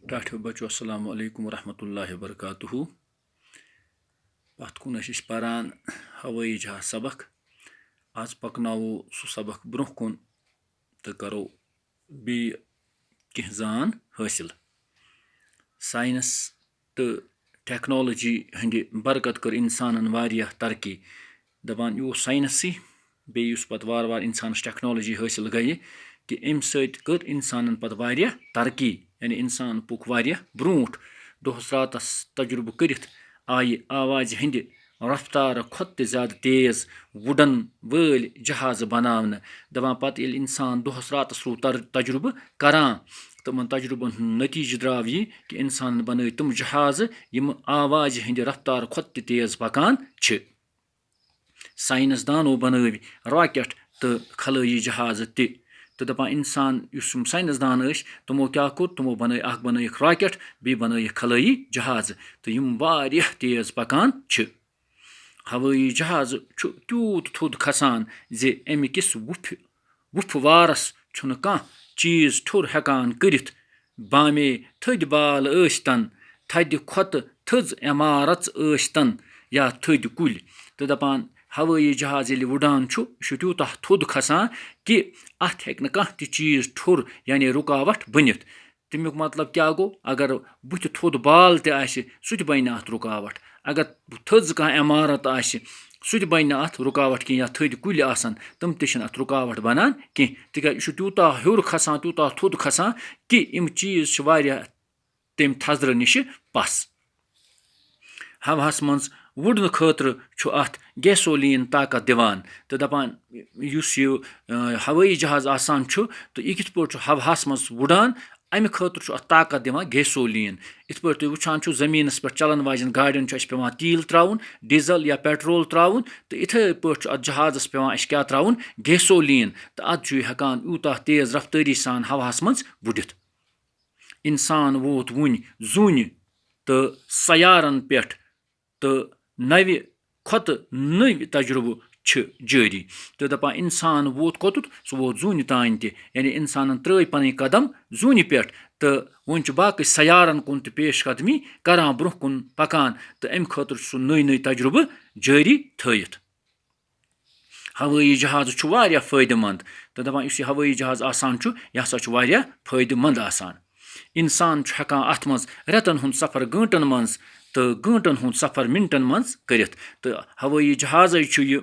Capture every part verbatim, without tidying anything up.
ٹاٹھیو بچو، السلام علیکم ورحمۃ اللہ وبرکاتہ۔ پتھ کُن ٲسۍ أسۍ پران ہوٲیی جہاز سبق۔ آز پکناوو سُہ سبق برونٛہہ کُن تہٕ کرو بیٚیہِ کینٛہہ زان حٲصِل۔ ساینس تہٕ ٹیکنالوجی ہٕنٛدِ برکت کٔر انسانن واریاہ ترقی۔ دپان، یہِ اوس ساینسٕے، بیٚیہِ یُس پتہٕ وارٕ وارٕ انسانس ٹیکنالوجی حٲصِل گٔیہِ، کہِ امہِ سۭتۍ کٔر انسانن پتہٕ واریاہ ترقی، یعنی انسان پوٚک واریاہ برونٛٹھ۔ دۄہس راتس تجربہٕ کٔرِتھ آیہِ آوازِ ہٕنٛدِ رفتارٕ کھۄتہٕ تہِ زیادٕ تیز وُڈن وٲلۍ جہازٕ بناونہٕ۔ دپان، پتہٕ ییٚلہِ انسان دۄہس راتس روٗد تر-، تجربہٕ کران، تِمن تجربن ہُنٛد نتیجہٕ درٛاو یہِ کہِ انسانن بنٲوۍ تِم جہازٕ، یِم آوازِ ہٕنٛدِ رفتارٕ کھۄتہٕ تہِ تیز پکان چھِ۔ ساینس دانو بنٲوۍ راکٹ تہٕ خلٲیی جہازٕ تہِ۔ تہٕ دپان، انسان یُس یِم ساینس دان ٲسۍ، تِمو کیٛاہ کوٚر؟ تِمو بنٲے اکھ، بنٲیِکھ راکٹ، بیٚیہِ بنٲیِکھ خلٲیی جہازٕ، تہٕ یِم واریاہ تیز پکان چھِ۔ ہوٲیی جہازٕ چھُ تیوٗت تھوٚد کھسان زِ امہِ کِس وُپھِ وُپھٕ وارس چھُنہٕ کانٛہہ چیز ٹھوٚر ہٮ۪کان کٔرِتھ۔ بامے تھٔدۍ بال ٲسۍتن، تھدِ کھۄتہٕ تھٔز عمارژ ٲسۍتن، یا تھٔدۍ کُلۍ۔ تہٕ دپان، ہوٲیی جہاز ییٚلہِ وُڈان چھُ، یہِ چھُ تیوٗتاہ تھوٚد کھسان کہِ اتھ ہیٚکہِ نہٕ کانٛہہ تہِ چیز ٹھوٚر، یعنی رُکاوٹ بٔنِتھ۔ تمیُک مطلب کیٛاہ گوٚو؟ اگر بُتھِ تھوٚد بال تہِ آسہِ، سُہ تہِ بنہِ نہٕ اتھ رُکاوٹ۔ اگر تھٔز کانٛہہ عمارت آسہِ، سُہ تہِ بنہِ نہٕ اتھ رُکاوٹ کینٛہہ، یا تھٔدۍ کُلۍ آسن، تِم تہِ چھِنہٕ اتھ رُکاوٹ بنان کینٛہہ، تِکیٛازِ یہِ چھُ تیوٗتاہ ہیوٚر کھسان، تیوٗتاہ تھوٚد کھسان کہِ یِم چیٖز چھِ واریاہ تَمہِ تھزرٕ نِشہِ پس۔ ہوہَس منٛز وُڈنہٕ خٲطرٕ چھُ اَتھ گیسولین طاقت دِوان۔ تہٕ دَپان، یُس یہِ، آ، ہوٲیی جہاز آسان چھُ، تہٕ یہِ کِتھ پٲٹھۍ چھُ ہوہَس منٛز وُڈان، اَمہِ خٲطرٕ چھُ اَتھ طاقت دِوان گیسولین۔ یِتھ پٲٹھۍ تُہۍ وٕچھان چھِو، زٔمیٖنَس پٮ۪ٹھ چَلَن واجٮ۪ن گاڑٮ۪ن چھُ اَسہِ پٮ۪وان تیٖل ترٛاوُن، ڈیٖزل یا پیٹرول ترٛاوُن، تہٕ یِتھَے پٲٹھۍ چھُ اَتھ جہازَس پٮ۪وان اَسہِ کیٛاہ ترٛاوُن؟ گیسولین۔ تہٕ اَدٕ چھُ یہِ ہٮ۪کان یوٗتاہ تیز رفتٲری سان ہوہَس منٛز وُڈِتھ۔ انسان ووت وُنہِ زوٗنہِ تہٕ سیارن پٮ۪ٹھ، تہٕ نوِ کھۄتہٕ نٔوۍ تجربہٕ چھِ جٲری۔ تہٕ دپان، انسان ووت کوٚتُتھ؟ سُہ ووت زوٗنہِ تانۍ تہِ۔ یعنی انسانن ترٲے پنٕنۍ قدم زوٗنہِ پٮ۪ٹھ، تہٕ وۄنۍ چھُ باقٕے سیارن کُن تہِ پیش قدمی کران، برونٛہہ کُن پکان، تہٕ امہِ خٲطرٕ چھُ سُہ نٔوۍ نٔوۍ تجربہٕ جٲری تھٲیِتھ۔ ہوٲیی جہاز چھُ واریاہ فٲیدٕ مند، تہٕ دَپان، یُس یہِ ہوٲیی جہاز آسان چھُ، یہِ ہسا چھُ واریاہ فٲیدٕ مند آسان۔ انسان چھُ ہٮ۪کان اَتھ منٛز رٮ۪تن ہُنٛد سفر گٲنٛٹن منٛز تہٕ گٲنٛٹن ہُنٛد سفر منٹن منٛز کٔرِتھ۔ تہٕ ہوٲیی جہازے چھُ یہِ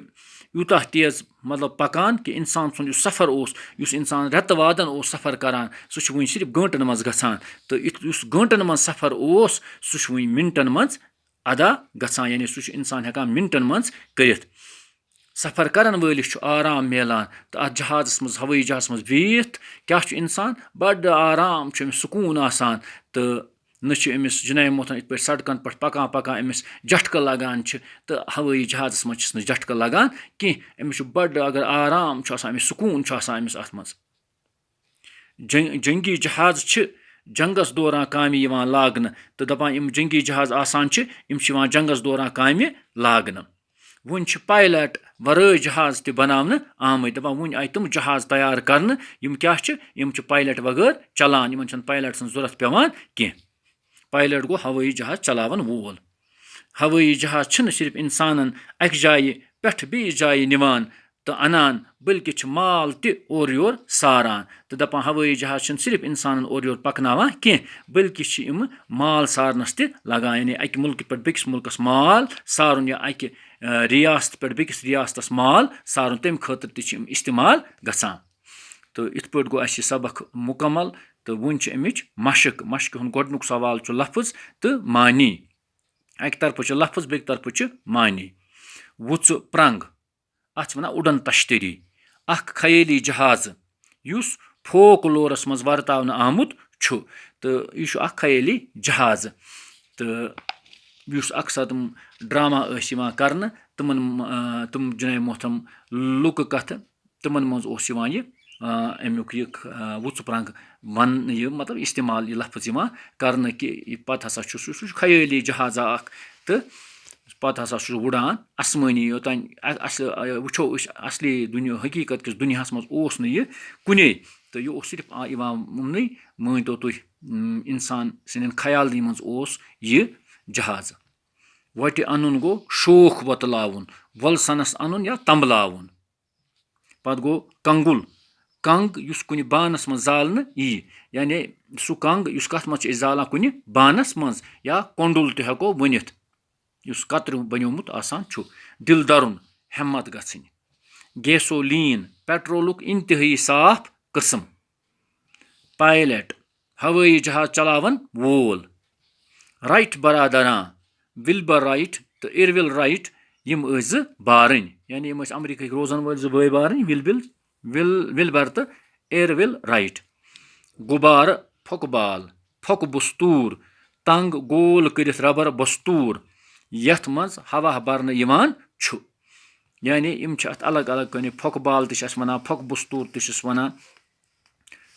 یوٗتاہ تیز، مطلب، پکان کہِ انسان سُنٛد یُس سفر اوس، یُس انسان رٮ۪تہٕ وادن اوس سفر کران، سُہ چھُ وُنہِ صرف گٲنٛٹن منٛز گژھان۔ تہٕ یُتھ، یُس گٲنٛٹن منٛز سفر اوس، سُہ چھُ وُنہِ منٹن منٛز ادا گژھان، یعنی سُہ چھُ انسان ہٮ۪کان منٹن منٛز کٔرِتھ۔ سفر کرن وٲلِس چھُ آرام میلان، تہٕ اتھ جہازس منٛز، ہوٲیی جہازس منٛز بِہِتھ کیٛاہ چھُ انسان؟ بڑٕ آرام چھُ أمِس، سکوٗن آسان، تہٕ نہ چھُ أمِس جناب محترم یِتھ پٲٹھۍ سڑکن پٮ۪ٹھ پکان پکان أمِس جٹکہٕ لگان چھِ، تہٕ ہوٲیی جہازس منٛز چھِس نہٕ جٹکہٕ لگان کینٛہہ۔ أمِس چھُ بڑٕ، اگر آرام چھُ آسان، أمِس سکوٗن چھُ آسان أمِس اتھ منٛز۔ جنگ-، جنگی جہاز چھِ جنگس دوران کامہِ یِوان لاگنہٕ، تہٕ دَپان، یِم جنگی جہاز آسان چھِ، یِم چھِ یِوان جنگس دوران کامہِ لاگنہٕ۔ وۄنۍ چھِ پایلٹ ورٲے جہاز تہِ بناونہٕ آمٕتۍ۔ دَپان، وۄنۍ آیہِ تِم جہاز تیار کرنہٕ، یِم کیٛاہ چھِ؟ یِم چھِ پایلٹ وغٲر چلان، یِمن چھَنہٕ پایلٹ سٕنٛز ضروٗرت پٮ۪وان کینٛہہ۔ پایلٹ گوٚو ہوٲیی جہاز چلاون وول۔ ہوٲیی جہاز چھِنہٕ صرف انسانن اکہِ جایہِ پٮ۪ٹھ بیٚیِس جایہِ نِوان تہٕ انان، بلکہِ چھِ مال تہِ اورٕ یور ساران۔ تہٕ دپان، ہوٲیی جہاز چھِنہٕ صرف انسانن اورٕ یور پکناوان کینٛہہ، بلکہِ چھِ یِم مال سارنس تہِ لگان، یعنی اکہِ مُلکہٕ پٮ۪ٹھ بیٚکِس مُلکس مال سارُن یا اکہِ، آ، ریاستہٕ پٮ۪ٹھ بیٚکِس ریاستس مال سارُن، تمہِ خٲطرٕ تہِ چھِ یِم استعمال گژھان۔ تہٕ یِتھ پٲٹھۍ گوٚو اَسہِ یہِ سبق مُکمل، تہٕ وۄنۍ چھِ اَمِچ مشق۔ مشقہِ ہُنٛد گۄڈٕنیُک سوال چھُ لفظ تہٕ معنی۔ اَکہِ طرفہٕ چھُ لفظ، بیٚکہِ طرفہٕ چھُ معنی۔ وُژٕ پرٛنٛگ، اَتھ چھِ وَنان اُڈن تشتری، اکھ خیٲلی جہازٕ، یُس فوک لورس منٛز ورتاونہٕ آمُت چھُ۔ تہٕ یہِ چھُ اکھ خیٲلی جہازٕ، تہٕ یُس اکثر تِم ڈراما ٲسۍ یِوان کرنہٕ، تِمن، آ، تِم جناب محترم لُکہٕ کتھٕ، تِمن منٛز اوس یِوان یہِ، آ، اَمیُک یہِ، آ، وُژٕ پرٛنٛگ وننہٕ، یہِ مطلب استعمال، یہِ لفظ یِوان کرنہٕ کہِ یہِ پتہٕ ہسا چھُ سُہ، سُہ چھُ خیٲلی جہازا اکھ، تہٕ پتہٕ ہسا چھُ سُہ وُڈان آسمٲنی۔ یوٚتام ا-، اصل، آ، وٕچھو أسۍ اصلی دُنیا، حقیٖقت کِس دُنیاہس منٛز اوس نہٕ یہِ کُنے، تہٕ یہِ اوس صرف، آ، یِوان یِمنٕے، مٲنۍ تو تُہۍ، اِنسان سٕنٛدٮ۪ن خیالنٕے منٛز اوس یہِ جہازٕ۔ وۄٹہِ اَنُن گوٚو شوخ وۄتلاوُن، وۄلسَنَس اَنُن یا تَمبلاوُن۔ پَتہٕ گوٚو کنٛگُل، کنٛگ یُس کُنہِ بانَس منٛز زالنہٕ یِیہِ، یعنی سُہ کنٛگ یُس کَتھ منٛز چھِ أسۍ زالان، کُنہِ بانَس منٛز یا کۄنٛڈُل تہِ ہٮ۪کو ؤنِتھ، یُس کترِ بنیومُت آسان چھُ۔ دِل دَرُن، ہٮ۪مت گژھٕنۍ۔ گیسولین، پیٹرولُک انتہٲئی صاف قٕسم۔ پائلٹ، ہوٲیی جہاز چلاون وول۔ رائٹ برادران، ولبر رائٹ تہٕ ایرویل رائٹ، یِم ٲسۍ زٕ بارٕنۍ، یعنی یِم ٲسۍ امریکہٕکۍ روزن وٲلۍ زٕ بٲے بارٕنۍ، ولبل ول ولبر تہٕ ایرویل رائٹ۔ غبارٕ، پھۄکہٕ بال، پھۄکہٕ بستوٗر، تنگ گول کٔرِتھ ربر بستوٗر، یتھ منٛز ہوا برنہٕ یِوان چھُ۔ یعنی یِم چھِ اتھ الگ الگ کٲنی، پھۄکہٕ بال تہِ چھِ اَسہِ وَنان، پھۄکہٕ بستوٗر تہِ چھِس وَنان۔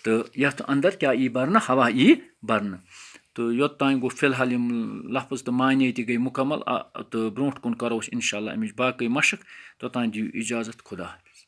تہٕ یتھ اندر کیٛاہ یی برنہٕ؟ ہوا یی برنہٕ۔ تہٕ یوٚت تام گوٚو فی الحال یِم لفظ تہٕ معنی تہِ گٔے مکمل، آ، تہٕ برونٛٹھ کُن کرو أسۍ انشاءاللہ امِچ باقٕے مشق۔ توٚتام دِیِو اجازت، خدا حافظ۔